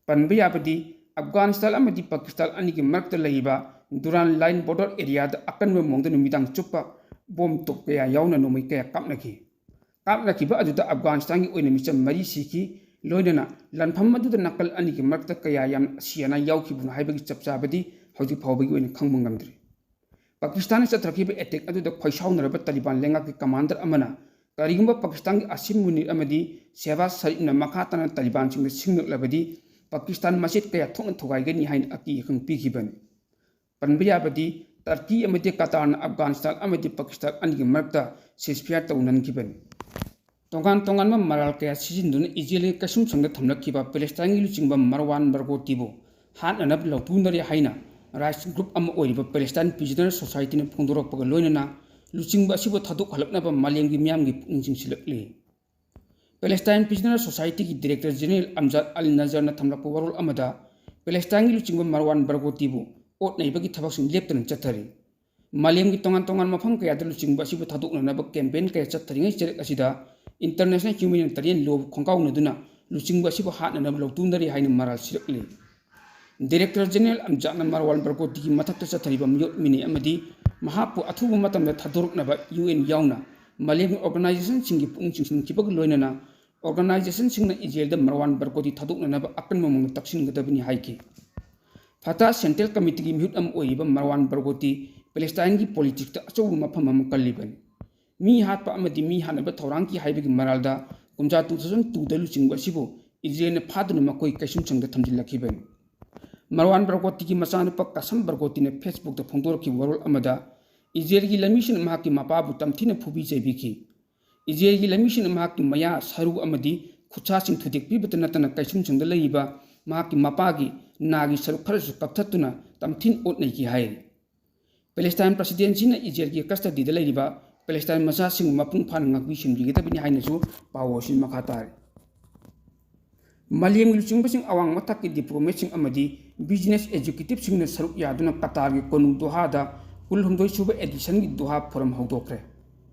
ꯄꯟꯕ ꯌꯥꯕꯗꯤ, ꯑꯐꯒꯥꯅꯤꯁꯇꯥꯟ ꯑꯃꯗꯤ ꯄꯥꯀꯤꯁꯇꯥꯟ ꯑꯅꯤꯒꯤ ꯃꯔꯛꯇ ꯂꯩꯔꯤꯕ ꯗꯨꯔꯥꯟ ꯂꯥꯏꯟ ꯕꯣꯔꯗꯔ ꯑꯦꯔꯤꯌꯥꯗ ꯑꯀꯟꯕ ꯃꯑꯣꯡꯗ ꯅꯨꯃꯤꯗꯥꯡ ꯆꯨꯞꯄ ꯕꯣꯝ ꯇꯣꯞ ꯀꯌꯥ ꯌꯥꯎꯅ ꯅꯣꯡꯃꯩ ꯀꯌꯥ ꯀꯥꯞꯅꯈꯤ꯫ ꯀꯥꯞꯅꯈꯤꯕ ꯑꯗꯨꯗ ꯑꯐꯒꯥꯅꯤꯁꯇꯥꯟꯒꯤ ꯑꯣꯏꯅ ꯃꯤꯆꯝ ꯃꯔꯤ ꯁꯤꯈꯤ, ꯂꯣꯏꯅꯅ ꯂꯥꯟꯐꯝ ꯑꯗꯨꯗ ꯅꯥꯀꯜ ꯑꯅꯤꯒꯤ ꯃꯔꯛꯇ ꯀꯌꯥ ꯌꯥꯝꯅ ꯑꯁꯤ ꯑꯅꯥ ꯌꯥꯎꯈꯤꯕꯅꯣ ꯍꯥꯏꯕꯒꯤ ꯆꯞ ꯆꯥꯕꯗꯤ ꯍꯧꯖꯤꯛ ꯐꯥꯎꯕꯒꯤ ꯑꯣꯏꯅ ꯈꯪꯕ ꯉꯝꯗ꯭ꯔꯤ꯫ ꯄꯥꯀꯤꯁꯇꯥꯟꯅ ꯆꯠꯊꯔꯛꯈꯤꯕ ꯑꯦꯇꯦꯛ ꯑꯗꯨꯗ ꯈꯣꯏꯁꯥꯎꯅꯔꯕ ꯇꯥꯂꯤꯕꯥꯟ ꯂꯩꯉꯥꯛꯀꯤ ꯀꯃꯥꯟꯗꯔ ꯑꯃꯅ ꯀꯔꯤꯒꯨꯝꯕ ꯄꯥꯀꯤꯁꯇꯥꯟꯒꯤ ꯑꯁꯤꯝ ꯃꯨꯅꯤꯔ ꯑꯃꯗꯤ ꯁꯦꯍꯕꯥꯖ ꯁꯔꯤꯐꯅ ꯃꯈꯥ ꯇꯥꯅ ꯇꯥꯂꯤꯕꯥꯟꯁꯤꯡꯗ ꯁꯤꯡꯂꯛꯂꯕꯗꯤ ꯄꯥꯀꯤꯁꯇꯥꯟ ꯃꯆꯦꯠ ꯀꯌꯥ ꯊꯣꯛꯅ ꯊꯨꯒꯥꯏꯒꯅꯤ ꯍꯥꯏꯅ ꯑꯀꯤ ꯑꯈꯪ ꯄꯤꯈꯤꯕꯅꯤ꯫ ꯄꯟꯕ ꯌꯥꯕꯗꯤ, ꯇꯔꯀꯤ ꯑꯃꯗꯤ ꯀꯇꯥꯔꯅ ꯑꯐꯒꯥꯅꯤꯁꯇꯥꯟ ꯑꯃꯗꯤ ꯄꯥꯀꯤꯁꯇꯥꯟ ꯑꯅꯤꯒꯤ ꯃꯔꯛꯇ ceasefire ꯇꯧꯅꯍꯟꯈꯤꯕꯅꯤ꯫ ꯇꯣꯉꯥꯟ ꯇꯣꯉꯥꯟꯕ ꯃꯔꯥꯜ ꯀꯌꯥ ꯁꯤꯖꯤꯟꯅꯗꯨꯅ ꯏꯖꯔꯦꯜꯒꯤ ꯀꯩꯁꯨꯝꯁꯪꯗ ꯊꯝꯂꯛꯈꯤꯕ ꯄꯦꯂꯦꯁꯇꯥꯏꯟꯒꯤ ꯂꯨꯆꯤꯡꯕ ꯃꯔꯋꯥꯟ ꯕꯔꯒꯣꯇꯤꯕꯨ ꯍꯥꯠꯅꯅꯕ ꯂꯧꯇꯨꯅꯔꯤ ꯍꯥꯏꯅ ꯔꯥꯏꯠꯁ ꯒ꯭ꯔꯨꯞ ꯑꯃ ꯑꯣꯏꯔꯤꯕ ꯄꯦꯂꯦꯁꯇꯥꯏꯟ ꯄ꯭ꯔꯤꯖꯅꯔ ꯁꯣꯁꯥꯏꯇꯤꯅ ꯐꯣꯡꯗꯣꯔꯛꯄꯒ ꯂꯣꯏꯅꯅ ꯂꯨꯆꯤꯡꯕ ꯑꯁꯤꯕꯨ ꯊꯥꯗꯣꯛꯍꯜꯂꯛꯅꯕ ꯃꯥꯂꯦꯝꯒꯤ ꯃꯤꯌꯥꯝꯒꯤ ꯄꯨꯛꯅꯤꯡ ꯆꯤꯡꯁꯤꯜꯂꯛꯂꯤ꯫ ꯄꯦꯂꯦꯁꯇꯥꯏꯟ ꯄ꯭ꯔꯤꯖꯅꯔ ꯁꯣꯁꯥꯏꯇꯤꯒꯤ ꯗꯤꯔꯦꯛꯇꯔ ꯖꯦꯅꯔꯦꯜ ꯑꯝꯖꯥꯗ ꯑꯜ ꯅꯖꯔꯅ ꯊꯝꯂꯛꯄ ꯋꯥꯔꯣꯜ ꯑꯃꯗ, ꯄꯦꯂꯦꯁꯇꯥꯏꯟꯒꯤ ꯂꯨꯆꯤꯡꯕ ꯃꯔꯋꯥꯟ ꯕꯔꯒꯣꯇꯤꯕꯨ ꯑꯣꯠ ꯅꯩꯕꯒꯤ ꯊꯕꯛꯁꯤꯡ ꯂꯦꯞꯇꯅ ꯆꯠꯊꯔꯤ꯫ ꯃꯥꯂꯦꯝꯒꯤ ꯇꯣꯉꯥꯟ ꯇꯣꯉꯥꯟꯕ ꯃꯐꯝ ꯀꯌꯥꯗ ꯂꯨꯆꯤꯡꯕ ꯑꯁꯤꯕꯨ ꯊꯥꯗꯣꯛꯅꯅꯕ ꯀꯦꯝꯄꯦꯟ ꯀꯌꯥ ꯆꯠꯊꯔꯤꯉꯩ ꯆꯔꯛ ꯑꯁꯤꯗ, ꯏꯟꯇꯔꯅꯦꯁꯅꯦꯜ ꯍ꯭ꯌꯨꯃꯦꯅꯤꯇꯔꯤꯌꯟ ꯂꯣꯕꯨ ꯈꯣꯡꯒꯥꯎꯅꯗꯨꯅ ꯂꯨꯆꯤꯡꯕ ꯑꯁꯤꯕꯨ ꯍꯥꯠꯅꯅꯕ ꯂꯧꯇꯨꯅꯔꯤ ꯍꯥꯏꯅ ꯃꯔꯥꯜ ꯁꯤꯔꯛꯂꯤ꯫ ꯗꯤꯔꯦꯛꯇꯔ ꯖꯦꯅꯔꯦꯜ ꯑꯝꯖꯥꯗꯅ ꯃꯔꯋꯥꯟ ꯕꯔꯒꯣꯇꯤꯒꯤ ꯃꯊꯛꯇ ꯆꯠꯊꯔꯤꯕ ꯃꯤꯑꯣꯠ ꯃꯤꯅꯩ ꯑꯃꯗꯤ ꯃꯍꯥꯛꯄꯨ ꯑꯊꯨꯕ ꯃꯇꯝꯗ ꯊꯥꯗꯣꯔꯛꯅꯕ ꯌꯨ ꯑꯦꯟ ꯌꯥꯎꯅ ꯃꯥꯂꯦꯝꯒꯤ ꯑꯣꯔꯒꯅꯥꯏꯖꯦꯁꯟꯁꯤꯡꯒꯤ ꯄꯨꯛꯅꯤꯡ ꯆꯤꯡꯁꯤꯟꯈꯤꯕꯒ ꯂꯣꯏꯅꯅ, ꯑꯣꯔꯒꯅꯥꯏꯖꯦꯁꯟꯁꯤꯡꯅ ꯏꯖꯔꯦꯜꯗ ꯃꯔꯋꯥꯟ ꯕꯔꯒꯣꯇꯤ ꯊꯥꯗꯣꯛꯅꯅꯕ ꯑꯀꯟꯕ ꯃꯑꯣꯡꯗ ꯇꯛꯁꯤꯟꯒꯗꯕꯅꯤ ꯍꯥꯏꯈꯤ꯫ ꯐꯇꯥ ꯁꯦꯟꯇ꯭ꯔꯦꯜ ꯀꯃꯤꯇꯤꯒꯤ ꯃꯤꯍꯨꯠ ꯑꯃ ꯑꯣꯏꯔꯤꯕ ꯃꯔꯋꯥꯟ ꯕꯔꯒꯣꯇꯤ ꯄꯦꯂꯦꯁꯇꯥꯏꯟꯒꯤ ꯄꯣꯂꯤꯇꯤꯛꯁꯇ ꯑꯆꯧꯕ ꯃꯐꯝ ꯑꯃ ꯀꯜꯂꯤꯕꯅꯤ꯫ ꯃꯤ ꯍꯥꯠꯄ ꯑꯃꯗꯤ ꯃꯤ ꯍꯥꯠꯅꯕ ꯊꯧꯔꯥꯡꯒꯤ ꯍꯥꯏꯕꯒꯤ ꯃꯔꯥꯜꯗ ꯀꯨꯝꯖꯥ two thousand twoꯗ ꯂꯨꯆꯤꯡꯕ ꯑꯁꯤꯕꯨ ꯏꯖꯔꯦꯜꯅ ꯐꯥꯗꯨꯅ ꯃꯈꯣꯏ ꯀꯩꯁꯨꯝꯁꯪꯗ ꯊꯝꯖꯤꯜꯂꯛꯈꯤꯕꯅꯤ꯫ ꯃꯔꯋꯥꯟ ꯕꯔꯒꯣꯇꯤꯒꯤ ꯃꯆꯥꯅꯨꯄꯥ ꯀꯥꯁꯝ ꯕꯔꯒꯣꯇꯤꯅ Facebookꯇ ꯐꯣꯡꯗꯣꯔꯛꯈꯤꯕ ꯋꯥꯔꯣꯜ ꯑꯃꯗ, ꯏꯖꯔꯦꯜꯒꯤ ꯂꯝꯃꯤꯁꯤꯡꯅ ꯃꯍꯥꯛꯀꯤ ꯃꯄꯥꯕꯨ ꯇꯝꯊꯤꯅ ꯐꯨꯕꯤ ꯆꯩꯕꯤꯈꯤ꯫ ꯏꯖꯔꯦꯜꯒꯤ ꯂꯝꯃꯤꯁꯤꯡꯅ ꯃꯍꯥꯛꯀꯤ ꯃꯌꯥ, ꯁꯔꯨ ꯑꯃꯗꯤ ꯈꯨꯠꯁꯥꯁꯤꯡ ꯊꯨꯗꯦꯛꯄꯤꯕꯇ ꯅꯠꯇꯅ ꯀꯩꯁꯨꯝꯁꯪꯗ ꯂꯩꯔꯤꯕ ꯃꯍꯥꯛꯀꯤ ꯃꯄꯥꯒꯤ ꯅꯥꯒꯤ ꯁꯔꯨꯛ ꯈꯔꯁꯨ ꯀꯛꯊꯠꯇꯨꯅ ꯇꯝꯊꯤꯅ ꯑꯣꯠ ꯅꯩꯈꯤ ꯍꯥꯏꯔꯤ꯫ ꯄꯦꯂꯦꯁꯇꯥꯏꯟ ꯄ꯭ꯔꯁꯤꯗꯦꯟꯁꯤꯅ ꯏꯖꯔꯦꯜꯒꯤ ꯀꯁꯇꯗꯤꯗ ꯂꯩꯔꯤꯕ ꯄꯦꯂꯦꯁꯇꯥꯏꯟ ꯃꯆꯥꯁꯤꯡꯕꯨ ꯃꯄꯨꯡ ꯐꯥꯅ ꯉꯥꯛꯄꯤ ꯁꯦꯟꯕꯤꯒꯗꯕꯅꯤ ꯍꯥꯏꯅꯁꯨ ꯄꯥꯎ ꯑꯁꯤ ꯃꯈꯥ ꯇꯥꯔꯤ꯫ ꯃꯥꯂꯦꯝꯒꯤ ꯂꯨꯆꯤꯡꯕꯁꯤꯡ, ꯑꯋꯥꯡ ꯃꯊꯛꯀꯤ ꯗꯤꯄ꯭ꯂꯣꯃꯦꯠꯁꯤꯡ ꯑꯃꯗꯤ ꯕꯤꯖꯤꯅꯦꯁ ꯑꯦꯛꯖꯤꯀ꯭ꯌꯨꯇꯤꯕꯁꯤꯡꯅ ꯁꯔꯨꯛ ꯌꯥꯗꯨꯅ ꯀꯇꯥꯔꯒꯤ ꯀꯣꯅꯨ ꯗꯣꯍꯥꯗ ꯀꯨꯟꯍꯨꯝꯗꯣꯏ ꯁꯨꯕ ꯑꯦꯗꯤꯁꯟꯒꯤ ꯗꯣꯍꯥ ꯐꯣꯔꯝ ꯍꯧꯗꯣꯛꯈ꯭ꯔꯦ꯫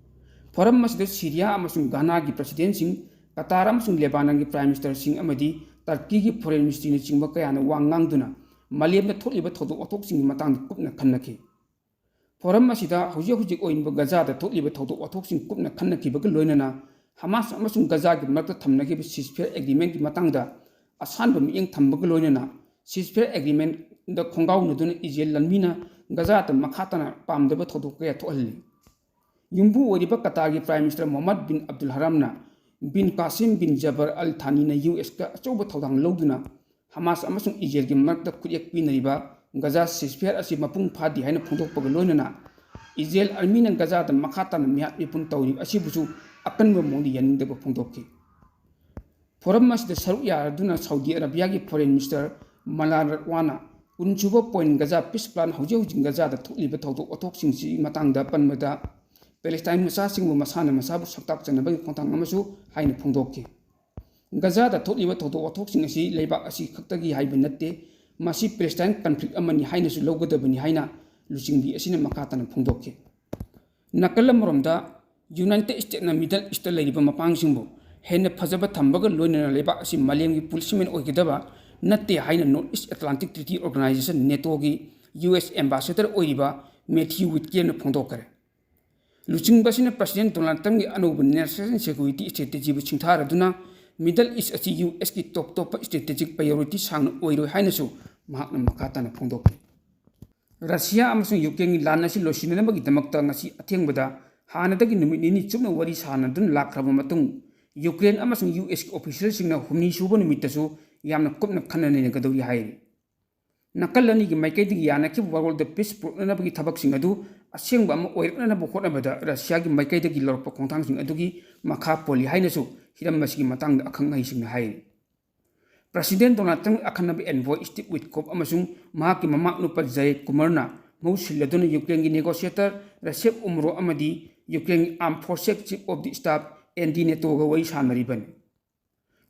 ꯐꯣꯔꯝ ꯑꯁꯤꯗ ꯁꯤꯔꯤꯌꯥ ꯑꯃꯁꯨꯡ ꯘꯥꯅꯥꯒꯤ ꯄ꯭ꯔꯁꯤꯗꯦꯟꯁꯤꯡ, ꯀꯇꯥꯔ ꯑꯃꯁꯨꯡ ꯂꯦꯕꯥꯅꯟꯒꯤ ꯄ꯭ꯔꯥꯏꯝ ꯃꯤꯅꯤꯁꯇꯔꯁꯤꯡ ꯑꯃꯗꯤ ꯇꯔꯀꯤꯒꯤ ꯐꯣꯔꯦꯟ ꯃꯤꯅꯤꯁꯇ꯭ꯔꯤꯅꯆꯤꯡꯕ ꯀꯌꯥꯅ ꯋꯥ ꯉꯥꯡꯗꯨꯅ ꯃꯥꯂꯦꯝꯗ ꯊꯣꯛꯂꯤꯕ ꯊꯧꯗꯣꯛ ꯋꯥꯊꯣꯛꯁꯤꯡꯒꯤ ꯃꯇꯥꯡꯗ ꯀꯨꯞꯅ ꯈꯟꯅꯈꯤ꯫ ꯐꯣꯔꯝ ꯑꯁꯤꯗ ꯍꯧꯖꯤꯛ ꯍꯧꯖꯤꯛ ꯑꯣꯏꯔꯤꯕ ꯒꯖꯥꯗ ꯊꯣꯛꯂꯤꯕ ꯊꯧꯗꯣꯛ ꯋꯥꯊꯣꯛꯁꯤꯡ ꯀꯨꯞꯅ ꯈꯟꯅꯈꯤꯕꯒ ꯂꯣꯏꯅꯅ ꯍꯃꯥꯁ ꯑꯃꯁꯨꯡ ꯒꯖꯥꯒꯤ ꯃꯔꯛꯇ ꯊꯝꯅꯈꯤꯕ ceasefire agreementꯀꯤ ꯃꯇꯥꯡꯗ ꯑꯁꯥꯟꯕ ꯃꯤꯠꯌꯦꯡ ꯊꯝꯕꯒ ꯂꯣꯏꯅꯅ ceasefire agreementꯗ ꯈꯣꯡꯒꯥꯎꯅꯗꯨꯅ ꯏꯖꯔꯦꯜ ꯂꯥꯟꯃꯤꯅ ꯒꯖꯥꯗ ꯃꯈꯥ ꯇꯥꯅ ꯄꯥꯝꯗꯕ ꯊꯧꯗꯣꯛ ꯀꯌꯥ ꯊꯣꯛꯍꯜꯂꯤ꯫ ꯌꯨꯝꯕꯨ ꯑꯣꯏꯔꯤꯕ ꯀꯇꯥꯔꯒꯤ ꯄ꯭ꯔꯥꯏꯝ ꯃꯤꯅꯤꯁꯇꯔ ꯃꯣꯍꯝꯃꯗ ꯕꯤꯟ ꯑꯕꯗꯨꯜ ꯍꯔꯥꯝꯅ ꯕꯤꯟ ꯀꯥꯁꯤꯝ ꯕꯤꯟ ꯖꯕꯔ ꯑꯜ ꯊꯥꯅꯤꯅ ꯌꯨ ꯑꯦꯁꯇ ꯑꯆꯧꯕ ꯊꯧꯗꯥꯡ ꯂꯧꯗꯨꯅ ꯍꯃꯥꯁ ꯑꯃꯁꯨꯡ ꯏꯖꯔꯦꯜꯒꯤ ꯃꯔꯛꯇ ꯈꯨꯠꯌꯦꯛ ꯄꯤꯅꯔꯤꯕ ꯒꯖꯥ ceasefire ꯑꯁꯤ ꯃꯄꯨꯡ ꯐꯥꯗꯦ ꯍꯥꯏꯅ ꯐꯣꯡꯗꯣꯛꯄꯒ ꯂꯣꯏꯅꯅ ꯏꯖꯔꯦꯜ ꯑꯥꯔꯃꯤꯅ ꯒꯖꯥꯗ ꯃꯈꯥ ꯇꯥꯅ ꯃꯤꯍꯥꯠ ꯃꯤꯄꯨꯟ ꯇꯧꯔꯤꯕ ꯑꯁꯤꯕꯨꯁꯨ ꯑꯀꯟꯕ ꯃꯑꯣꯡꯗ ꯌꯥꯅꯤꯡꯗꯕ ꯐꯣꯡꯗꯣꯛꯈꯤ꯫ ꯐꯣꯔꯝ ꯑꯁꯤꯗ ꯁꯔꯨꯛ ꯌꯥꯔꯗꯨꯅ ꯁꯥꯎꯗꯤ ꯑꯔꯥꯕꯤꯌꯥꯒꯤ ꯐꯣꯔꯦꯟ ꯃꯤꯅꯤꯁꯇꯔ ꯃꯂꯥꯟ ꯔꯠꯋꯥꯅ ꯀꯨꯟꯁꯨꯕ ꯄꯣꯏꯟ ꯒꯖꯥ ꯄꯤꯁ ꯄ꯭ꯂꯥꯟ ꯍꯧꯖꯤꯛ ꯍꯧꯖꯤꯛ ꯒꯖꯥꯗ ꯊꯣꯛꯂꯤꯕ ꯊꯧꯗꯣꯛ ꯋꯥꯊꯣꯛꯁꯤꯡꯁꯤ ꯃꯇꯥꯡꯗ ꯄꯟꯕꯗ ꯄꯦꯂꯦꯁꯇꯥꯏꯟ ꯃꯆꯥꯁꯤꯡꯕꯨ ꯃꯁꯥꯅ ꯃꯁꯥꯕꯨ ꯁꯛꯇꯥꯛ ꯆꯟꯅꯕꯒꯤ ꯈꯣꯡꯊꯥꯡ ꯑꯃꯁꯨ ꯍꯥꯏꯅ ꯐꯣꯡꯗꯣꯛꯈꯤ꯫ ꯒꯖꯥꯗ ꯊꯣꯛꯂꯤꯕ ꯊꯧꯗꯣꯛ ꯋꯥꯊꯣꯛꯁꯤꯡ ꯑꯁꯤ ꯂꯩꯕꯥꯛ ꯑꯁꯤ ꯈꯛꯇꯒꯤ ꯍꯥꯏꯕ ꯅꯠꯇꯦ, ꯃꯁꯤ ꯄꯦꯂꯦꯁꯇꯥꯏꯟ ꯀꯟꯐ꯭ꯂꯤꯛ ꯑꯃꯅꯤ ꯍꯥꯏꯅꯁꯨ ꯂꯧꯒꯗꯕꯅꯤ ꯍꯥꯏꯅ ꯂꯨꯆꯤꯡꯕꯤ ꯑꯁꯤꯅ ꯃꯈꯥ ꯇꯥꯅ ꯐꯣꯡꯗꯣꯛꯈꯤ꯫ ꯅꯥꯀꯜ ꯑꯃꯔꯣꯝꯗ, ꯌꯨꯅꯥꯏꯇꯦꯗ ꯁ꯭ꯇꯦꯠꯅ ꯃꯤꯗꯜ ꯏꯁꯇ ꯂꯩꯔꯤꯕ ꯃꯄꯥꯡꯁꯤꯡꯕꯨ ꯍꯦꯟꯅ ꯐꯖꯕ ꯊꯝꯕꯒ ꯂꯣꯏꯅꯅ ꯂꯩꯕꯥꯛ ꯑꯁꯤ ꯃꯥꯂꯦꯝꯒꯤ ꯄꯨꯂꯤꯁꯃꯦꯟ ꯑꯣꯏꯒꯗꯕ ꯅꯠꯇꯦ ꯍꯥꯏꯅ ꯅꯣꯔꯠ ꯏꯁ ꯑꯦꯇꯂꯥꯟꯇꯤꯛ ꯇ꯭ꯔꯤꯇꯤ ꯑꯣꯔꯒꯅꯥꯏꯖꯦꯁꯟ, ꯅꯦꯇꯣꯒꯤ ꯌꯨ ꯑꯦꯁ ꯑꯦꯝꯕꯥꯁꯦꯗꯔ ꯑꯣꯏꯔꯤꯕ ꯃꯦꯊ꯭ꯌꯨ ꯋꯤꯠꯀꯦꯟꯅ ꯐꯣꯡꯗꯣꯛꯈ꯭ꯔꯦ꯫ ꯂꯨꯆꯤꯡꯕ ꯑꯁꯤꯅ ꯄ꯭ꯔꯁꯤꯗꯦꯟ ꯗꯣꯅꯥꯜꯗ ꯇ꯭ꯔꯝꯞꯀꯤ ꯑꯅꯧꯕ ꯅꯦꯁꯅꯦꯜ ꯁꯦꯀ꯭ꯌꯨꯔꯤꯇꯤ ꯁ꯭ꯇ꯭ꯔꯦꯇꯦꯖꯤꯕꯨ ꯁꯤꯡꯊꯥꯔꯗꯨꯅ ꯃꯤꯗꯜ ꯏꯁ ꯑꯁꯤ ꯌꯨ ꯑꯦꯁꯀꯤ ꯇꯣꯞ ꯇꯣꯞꯄ ꯁ꯭ꯇ꯭ꯔꯦꯇꯦꯖꯤꯛ ꯄ꯭ꯔꯥꯏꯌꯣꯔꯤꯇꯤ ꯁꯥꯡꯅ ꯑꯣꯏꯔꯣꯏ ꯍꯥꯏꯅꯁꯨ ꯃꯍꯥꯛꯅ ꯃꯈꯥ ꯇꯥꯅ ꯐꯣꯡꯗꯣꯛꯈꯤ꯫ ꯔꯁꯤꯌꯥ ꯑꯃꯁꯨꯡ ꯌꯨꯀ꯭ꯔꯦꯟꯒꯤ ꯂꯥꯟ ꯑꯁꯤ ꯂꯣꯏꯁꯤꯟꯅꯅꯕꯒꯤꯗꯃꯛꯇ ꯉꯁꯤ ꯑꯊꯦꯡꯕꯗ ꯍꯥꯟꯅꯗꯒꯤ ꯅꯨꯃꯤꯠ ꯅꯤꯅꯤ ꯆꯨꯞꯅ ꯋꯥꯔꯤ ꯁꯥꯅꯗꯨꯅ ꯂꯥꯛꯈ꯭ꯔꯕ ꯃꯇꯨꯡ, ꯌꯨꯀ꯭ꯔꯦꯟ ꯑꯃꯁꯨꯡ ꯌꯨ ꯑꯦꯁꯀꯤ ꯑꯣꯐꯤꯁꯤꯌꯦꯜꯁꯤꯡꯅ ꯍꯨꯝꯅꯤ ꯁꯨꯕ ꯅꯨꯃꯤꯠꯇꯁꯨ ꯌꯥꯝꯅ ꯀꯨꯞꯅ ꯈꯟꯅ ꯅꯩꯅꯒꯗꯧꯔꯤ ꯍꯥꯏꯔꯤ꯫ ꯅꯥꯀꯜ ꯑꯅꯤꯒꯤ ꯃꯥꯏꯀꯩꯗꯒꯤ ꯌꯥꯅꯈꯤꯕ ꯋꯥꯔꯣꯜꯗ ꯄꯤꯁ ꯄꯨꯔꯛꯅꯅꯕꯒꯤ ꯊꯕꯛꯁꯤꯡ ꯑꯗꯨ ꯑꯁꯦꯡꯕ ꯑꯃ ꯑꯣꯏꯔꯛꯅꯅꯕ ꯍꯣꯠꯅꯕꯗ ꯔꯁꯤꯌꯥꯒꯤ ꯃꯥꯏꯀꯩꯗꯒꯤ ꯂꯧꯔꯛꯄ ꯈꯣꯡꯊꯥꯡꯁꯤꯡ ꯑꯗꯨꯒꯤ ꯃꯈꯥ ꯄꯣꯜꯂꯤ ꯍꯥꯏꯅꯁꯨ ꯍꯤꯔꯝ ꯑꯁꯤꯒꯤ ꯃꯇꯥꯡꯗ ꯑꯈꯪ ꯑꯍꯩꯁꯤꯡꯅ ꯍꯥꯏꯔꯤ꯫ ꯄ꯭ꯔꯁꯤꯗꯦꯟ ꯗꯣꯅꯥꯜꯗ ꯇ꯭ꯔꯝꯞꯀꯤ ꯑꯈꯟꯅꯕ ꯑꯦꯟꯚꯣꯏ ꯁ꯭ꯇꯤꯚ ꯋꯤꯠꯀꯣꯞ ꯑꯃꯁꯨꯡ ꯃꯍꯥꯛꯀꯤ ꯃꯃꯥꯡ ꯅꯨꯄꯥ ꯖꯌꯦꯗ ꯀꯨꯃꯔꯅ ꯃꯍꯨꯠ ꯁꯤꯜꯂꯗꯨꯅ ꯌꯨꯀ꯭ꯔꯦꯟꯒꯤ ꯅꯦꯒꯣꯁꯤꯌꯦꯇꯔ ꯔꯁꯦꯞ ꯎꯃꯔꯣ ꯑꯃꯗꯤ ꯌꯨꯀ꯭ꯔꯦꯟꯒꯤ ꯑꯥꯔꯝ forces chief of the staff ꯑꯦꯟꯗꯤ ꯅꯦꯇꯣꯒ ꯋꯥꯔꯤ ꯁꯥꯅꯔꯤꯕꯅꯤ꯫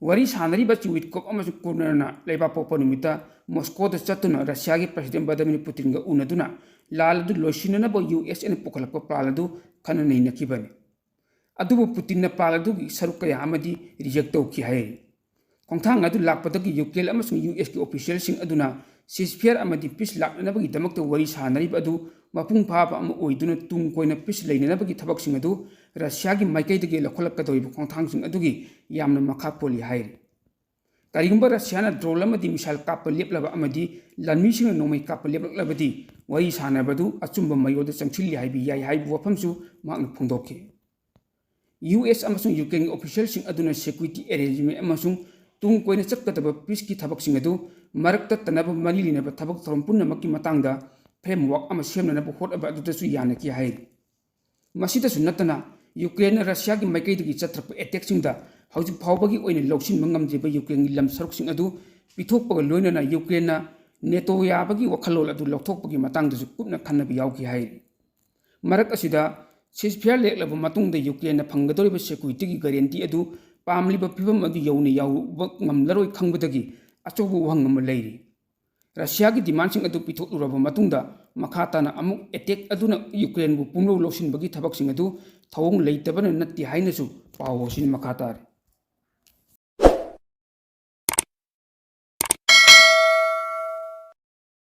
ꯋꯥꯔꯤ ꯁꯥꯅꯔꯤꯕ ꯆꯤ ꯋꯤꯠꯀꯣꯞ ꯑꯃꯁꯨꯡ ꯀꯨꯃꯔꯅ ꯂꯩꯕꯥꯛꯄꯣꯛꯄ ꯅꯨꯃꯤꯠꯇ ꯃꯣꯁꯀꯣꯗ ꯆꯠꯇꯨꯅ ꯔꯁꯤꯌꯥꯒꯤ ꯄ꯭ꯔꯁꯤꯗꯦꯟ ꯚ꯭ꯂꯥꯗꯤꯃꯤꯔ ꯄꯨꯇꯤꯟꯒ ꯎꯅꯗꯨꯅ ꯂꯥꯟ ꯑꯗꯨ ꯂꯣꯏꯁꯤꯟꯅꯅꯕ ꯌꯨ ꯑꯦꯁ ꯑꯦꯅ ꯄꯨꯈꯠꯂꯛꯄ ꯄ꯭ꯂꯥꯟ ꯑꯗꯨ ꯈꯟꯅ ꯅꯩꯅꯈꯤꯕꯅꯤ꯫ ꯑꯗꯨꯕꯨ ꯄꯨꯇꯤꯟꯅ ꯄ꯭ꯂꯥꯟ ꯑꯗꯨꯒꯤ ꯁꯔꯨꯛ ꯀꯌꯥ ꯑꯃꯗꯤ ꯔꯤꯖꯦꯛ ꯇꯧꯈꯤ ꯍꯥꯏꯔꯤ꯫ ꯈꯣꯡꯊꯥꯡ ꯑꯗꯨ ꯂꯥꯛꯄꯗꯒꯤ ꯌꯨꯀ꯭ꯔꯦꯟ ꯑꯃꯁꯨꯡ ꯌꯨ ꯑꯦꯁꯀꯤ ꯑꯣꯐꯤꯁꯤꯌꯦꯜꯁꯤꯡ ꯑꯗꯨꯅ ꯁꯤꯖꯐꯤꯌꯥꯔ ꯑꯃꯗꯤ ꯄꯤꯁ ꯂꯥꯛꯅꯅꯕꯒꯤꯗꯃꯛꯇ ꯋꯥꯔꯤ ꯁꯥꯅꯔꯤꯕ ꯑꯗꯨ ꯃꯄꯨꯡ ꯐꯥꯕ ꯑꯃ ꯑꯣꯏꯗꯨꯅ ꯇꯨꯡ ꯀꯣꯏꯅ ꯄꯤꯁ ꯂꯩꯅꯅꯕꯒꯤ ꯊꯕꯛꯁꯤꯡ ꯑꯗꯨ ꯔꯁꯤꯌꯥꯒꯤ ꯃꯥꯏꯀꯩꯗꯒꯤ ꯂꯧꯈꯠꯂꯛꯀꯗꯧꯔꯤꯕ ꯈꯣꯡꯊꯥꯡꯁꯤꯡ ꯑꯗꯨꯒꯤ ꯌꯥꯝꯅ ꯃꯈꯥ ꯄꯣꯜꯂꯤ ꯍꯥꯏꯔꯤ꯫ ꯀꯔꯤꯒꯨꯝꯕ ꯔꯁꯤꯌꯥꯅ ꯗ꯭ꯔꯣꯟ ꯑꯃꯗꯤ ꯃꯤꯁꯥꯏꯜ ꯀꯥꯞꯄ ꯂꯦꯞꯂꯕ ꯑꯃꯗꯤ ꯂꯥꯟꯃꯤꯁꯤꯡꯅ ꯅꯣꯡꯃꯩ ꯀꯥꯞꯄ ꯂꯦꯞꯂꯛꯂꯕꯗꯤ ꯋꯥꯔꯤ ꯁꯥꯅꯕ ꯑꯗꯨ ꯑꯆꯨꯝꯕ ꯃꯌꯣꯜꯗ ꯆꯪꯁꯤꯜꯂꯤ ꯍꯥꯏꯕ ꯌꯥꯏ ꯍꯥꯏꯕ ꯋꯥꯐꯝꯁꯨ ꯃꯍꯥꯛꯅ ꯐꯣꯡꯗꯣꯛꯈꯤ꯫ ꯌꯨ ꯑꯦꯁ ꯑꯃꯁꯨꯡ ꯌꯨꯀ꯭ꯔꯦꯟꯒꯤ ꯑꯣꯐꯤꯁꯤꯌꯦꯜꯁꯤꯡ ꯑꯗꯨꯅ ꯁꯦꯀ꯭ꯌꯨꯔꯤꯇꯤ ꯑꯦꯔꯦꯟꯖꯃꯦꯟ ꯑꯃꯁꯨꯡ ꯇꯨꯡ ꯀꯣꯏꯅ ꯆꯠꯀꯗꯕ ꯄꯤꯁꯀꯤ ꯊꯕꯛꯁꯤꯡ ꯑꯗꯨ ꯃꯔꯛ ꯇꯠꯇꯅꯕ ꯃꯔꯤ ꯂꯩꯅꯕ ꯊꯕꯛ ꯊꯧꯔꯝ ꯄꯨꯝꯅꯃꯛꯀꯤ ꯃꯇꯥꯡꯗ ꯐ꯭ꯔꯦꯝꯋꯥꯔꯛ ꯑꯃ ꯁꯦꯝꯅꯅꯕ ꯍꯣꯠꯅꯕ ꯑꯗꯨꯗꯁꯨ ꯌꯥꯅꯈꯤ ꯍꯥꯏꯔꯤ꯫ ꯃꯁꯤꯗꯁꯨ ꯅꯠꯇꯅ, ꯌꯨꯀ꯭ꯔꯦꯟꯅ ꯔꯁꯤꯌꯥꯒꯤ ꯃꯥꯏꯀꯩꯗꯒꯤ ꯆꯠꯊꯔꯛꯄ ꯑꯦꯇꯦꯛꯁꯤꯡꯗ ꯍꯧꯖꯤꯛ ꯐꯥꯎꯕꯒꯤ ꯑꯣꯏꯅ ꯂꯧꯁꯤꯟꯕ ꯉꯝꯗ꯭ꯔꯤꯕ ꯌꯨꯀ꯭ꯔꯦꯟꯒꯤ ꯂꯝ ꯁꯔꯨꯛꯁꯤꯡ ꯑꯗꯨ ꯄꯤꯊꯣꯛꯄꯒ ꯂꯣꯏꯅꯅ ꯌꯨꯀ꯭ꯔꯦꯟꯅ ꯅꯦꯇꯣ ꯌꯥꯕꯒꯤ ꯋꯥꯈꯜꯂꯣꯟ ꯑꯗꯨ ꯂꯧꯊꯣꯛꯄꯒꯤ ꯃꯇꯥꯡꯗꯁꯨ ꯀꯨꯞꯅ ꯈꯟꯅꯕ ꯌꯥꯎꯈꯤ ꯍꯥꯏꯔꯤ꯫ ꯃꯔꯛ ꯑꯁꯤꯗ ceasefire ꯂꯦꯞꯂꯕ ꯃꯇꯨꯡꯗ ꯌꯨꯀ꯭ꯔꯦꯟꯅ ꯐꯪꯒꯗꯧꯔꯤꯕ securityꯒꯤ guarantee ꯑꯗꯨ ꯄꯥꯝꯂꯤꯕ ꯐꯤꯕꯝ ꯑꯗꯨ ꯌꯧꯅ ꯌꯧꯕ ꯉꯝꯂꯔꯣꯏ ꯈꯪꯕꯗꯒꯤ ꯑꯆꯧꯕ ꯋꯥꯍꯪ ꯑꯃ ꯂꯩꯔꯤ꯫ ꯔꯁꯤꯌꯥꯒꯤ demandꯁꯤꯡ ꯑꯗꯨ ꯄꯤꯊꯣꯛꯂꯨꯔꯕ ꯃꯇꯨꯡꯗ ꯃꯈꯥ ꯇꯥꯅ ꯑꯃꯨꯛ attack ꯑꯗꯨꯅ ꯌꯨꯀ꯭ꯔꯦꯟꯕꯨ ꯄꯨꯝꯂꯧ ꯂꯧꯁꯤꯟꯕꯒꯤ ꯊꯕꯛꯁꯤꯡ ꯑꯗꯨ ꯊꯧꯑꯣꯡ ꯂꯩꯇꯕꯅ ꯅꯠꯇꯦ ꯍꯥꯏꯅꯁꯨ ꯄꯥꯎ ꯑꯁꯤꯅ ꯃꯈꯥ ꯇꯥꯔꯤ꯫